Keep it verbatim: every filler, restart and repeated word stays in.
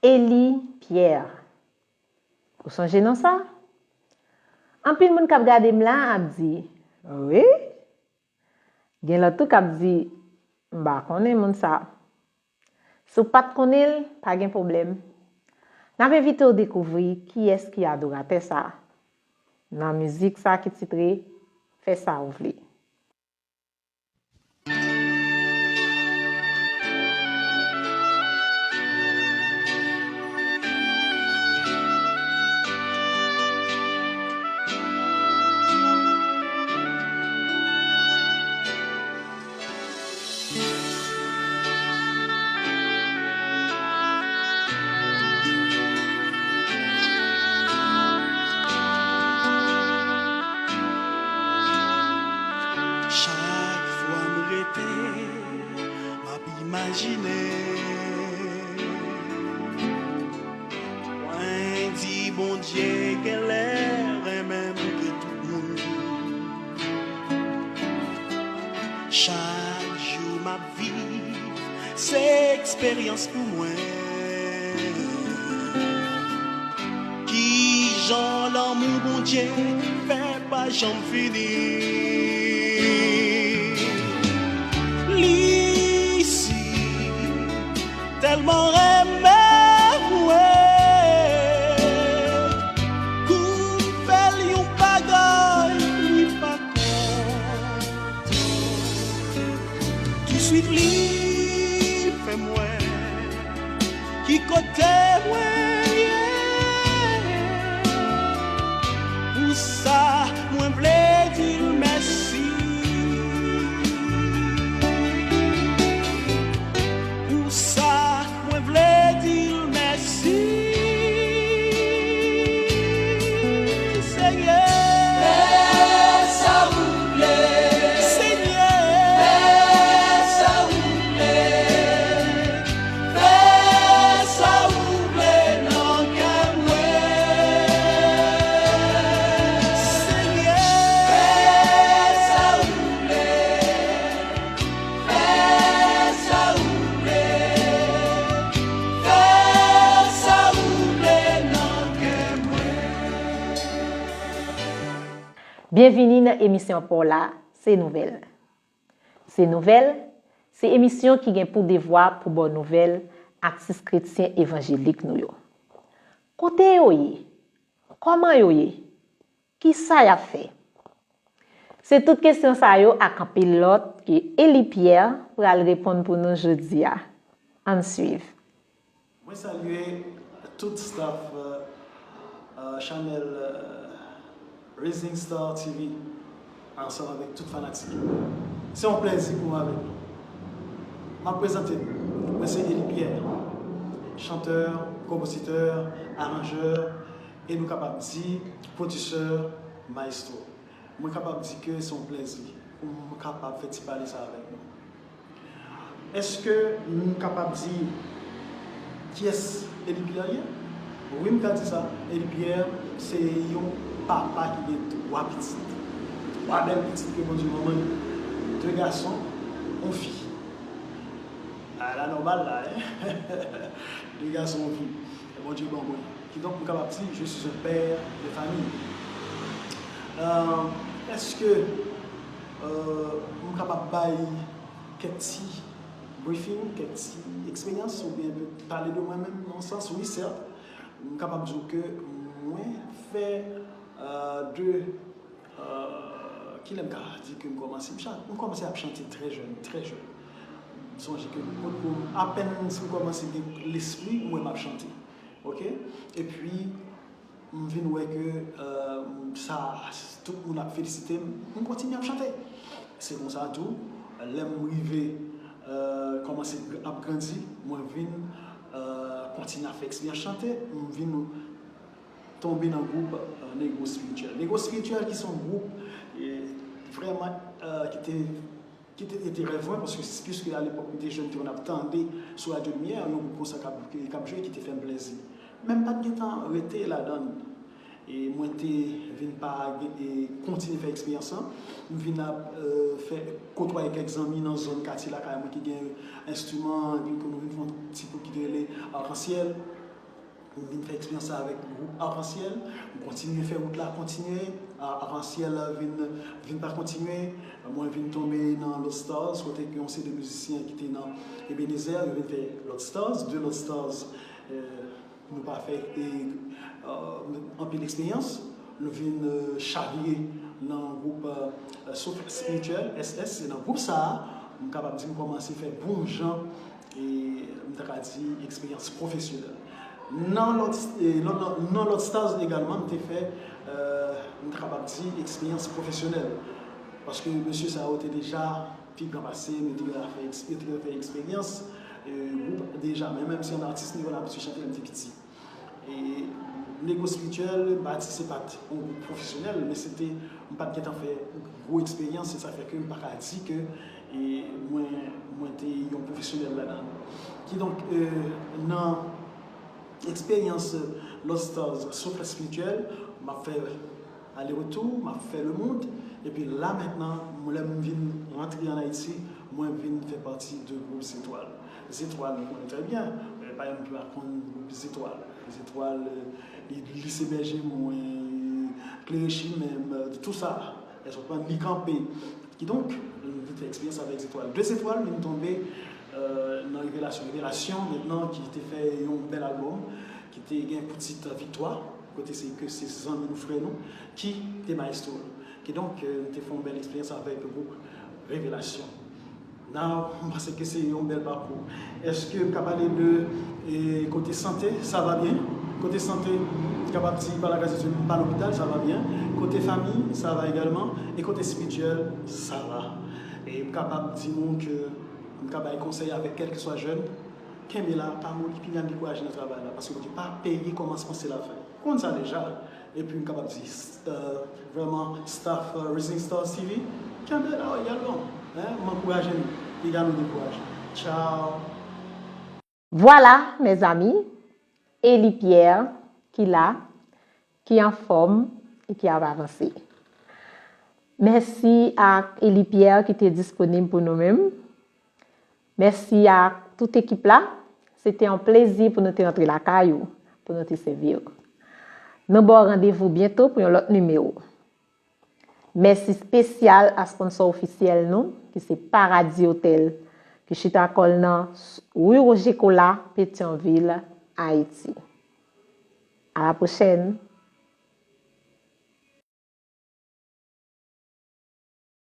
Élie Pierre. Ou sonje non sa? Anpil moun k ap gade m la ap di, "Wi?" Gen lòt tou k ap di, "M pa konnen moun sa." Si w pa t konnen l, pa gen pwoblèm. N ap envite w dekouvri kiyès ki adoratè sa a nan mizik sa a ki titre Fè sa ou vle. Chak fwa m rete, m ap imajine. Mwen di Bondye genlè renmen m ke tout moun. Chak jou m ap viv, se eksperyans pou mwen. Kijan lanmou Bondye fè pa janm fini. Li si tèlman renmen mwen, kou m fè l yon bagay li pa kontan. Touswit li fè m wè ki kote mwen ye. Pou sa, mwen vle di l mèsi. Pou sa, mwen vle di l mèsi. Senyè, fè sa ou vle. Senyè, fè sa ou vle. Fè sa ou vle nan kè mwen. Senyè, fè sa ou vle. Fè sa ou vle. Fè sa ou vle nan kè mwen. Byenvini nan emisyon pa w la, Se Nouvèl. Se Nouvèl, se emisyon ki gen pou devwa pou ba w nouvèl atis kretyen evanjelik nou yo. Kote yo ye? Kòman yo ye? Kisa y ap fè? Se tout kesyon sa yo ak anpil lòt ke Élie Pierre pral reponn pou nou jodi a. Ann swiv. Mwen salye tout staff, euh, euh, chanèl, euh, Rising Star T V ansanm avèk tout fanatik yo. Se yon plèzi pou mwen avèk nou. M ap prezante m. Mwen se Élie Pierre, chantè, konpozitè, aranjè, e nou kapab di pwodisè, mayestwo. Mwen kapab di ke se yon plèzi pou m kapab fè ti pale sa avèk nou. Èske m kapab di kiyès Élie Pierre ye? Wi, m ka di sa. Élie Pierre se yon papa ki gen twa pitit. Twa bèl pitit ke Bondye ban mwen. De gason, yon fi. A la nòmal la, hein? De gason, yon fi. Bondye ban mwen. Kidonk, m kapab di, je suis un père de famille. Euh, èske, euh, m kapab bay kèk ti briefing, kèk ti eksperyans, oubyen pale de mwen menm nan sans, wi, sèt. M kapab di w ke mwen fè, euh, de Euh, kilè m ka di ke m kòmanse? M chan-, m kòmanse ap chante trè jèn, trè jèn. M sonje ke m potko, apèn si m kòmanse gen lespri, m wè m ap chante. Oke? Epi, m vin wè ke, euh, sa, tout moun ap felisite m, m kontinye ap chante. Se konsa tou, lè m rive, euh, kòmanse gr-, ap grandi, mwen vin, euh, kontinye ap fè eksperyans chante, m vin tonbe nan gwoup, euh, Negro Spirituel. Negro Spirituel ki se yon gwoup, eh, vrèman, euh, ki te, ki te enterese mwen, paske, piske alepòk mwen te jèn, te konn ap tande sou Radyo Limyè, yon gwoup konsa k ap, k ap jwe, ki te fè m plèzi. Men m pa t gentan rete ladan l. E mwen te vin pa gen, e kontinye fè eksperyans lan. M vin ap, euh, fè, kotwaye kèk zanmi nan zòn katye lakay mwen ki gen enstriman, epi ke nou vin fè yon ti gwoup ki te rele Arkansyèl. M vin fè eksperyans sa avèk gwoup Arc-en-Ciel. M kontinye fè wout la, kontinye. Arc-en-Ciel vin, vin pa kontinye. Mwen vin tonbe nan Lost Stars, kote ke yon seri de mizisyen ki te nan Ebenezer, yo vin fè Lost Stars, de Lost Stars, euh, nou pa fè e, euh, anpil eksperyans. Nou vin euh, chavire nan gwoup euh, Souf Espirityèl, S S, e nan gwoup sa a, m kapab di m kòmanse fè bon jan e m ta ka di eksperyans pwofesyonèl. Nan Lost, e, nan, nan, nan Lost Stars egalman, m te fè, euh, m ta kapab di eksperyans pwofesyonèl. Paske mesye sa yo te deja pi gran pase m, yo te deja fè, yo te deja fè eksperyans, e, gwoup deja, men menm si yon atis mwen abitye chante lè m te piti. E Negro Spirituel, m pa di se pa t yon gwoup pwofesyonèl, men se te, m pa t gentan fè gwo eksperyans, se sa fè ke m pa ka di ke e, mwen, mwen te yon pwofesyonèl ladan. Kidonk, e, nan eksperyans Lost Stars, Souf Espirityèl, m ap fè ale retou, m ap fè le monde. Epi la mentnan, mwen, lè m vin rantre an Ayiti, mwen vin fè pati de gwoup Zetwal. Zetwal, nou konnen trè byen, e, pa yon moun ki pa konn gwoup Zetwal. Zetwal, e, li, Lise Bèje mwen, Klere Chimen m, tou sa. Èske w konprann? Li kanpe. Kidonk, m vin fè eksperyans avèk Zetwal. De Zetwal, m vin tonbe euh, nan Revelasyon. Revelasyon, mentnan, ki te fè yon bèl albòm, ki te gen pou tit Viktwa, kote se ke se zanmi nou, frè nou, ki te mayestwo l. Kidonk, euh, m te fè yon bèl eksperyans avèk gwoup Revelasyon. Now, m panse ke se yon bèl pakou. Èske m ka pale de e, kote sante, sa va byen? Kote sante, m kapab di, pa la gras de Dye, m pa lopital, sa va byen. Kote fanmi, sa va egalman. E kote espirityèl, sa va. E m kapab di nou ke m ka bay konsèy avèk kèlkeswa jèn, kenbe la, pa moli, pinga dekouraje nan travay la, paske Bondye pa peye kòmansman, se lafen. Konn sa deja. Epi m kapab di, euh, vrèman, staff euh, Rising Stars T V, kenbe la egalman. Hein? M ankouraje nou, piga nou dekouraje. Tchao! Vwala, mezanmi, Elie Pierre ki la, ki anfòm e ki ap avanse. Mèsi ak Elie Pierre ki te disponib pou nou menm. Mèsi ak tout ekip la. Se te yon plezi pou nou te rantre lakay ou, pou nou te sèvi w. Nou ba w randevou byento pou yon lòt nimewo. Mèsi espesyal a sponsò ofisyèl nou, ki se Paradis Hotel, ki chita kò l nan Rue Roger Colas, Petyonvil, Ayiti. A la pwochèn!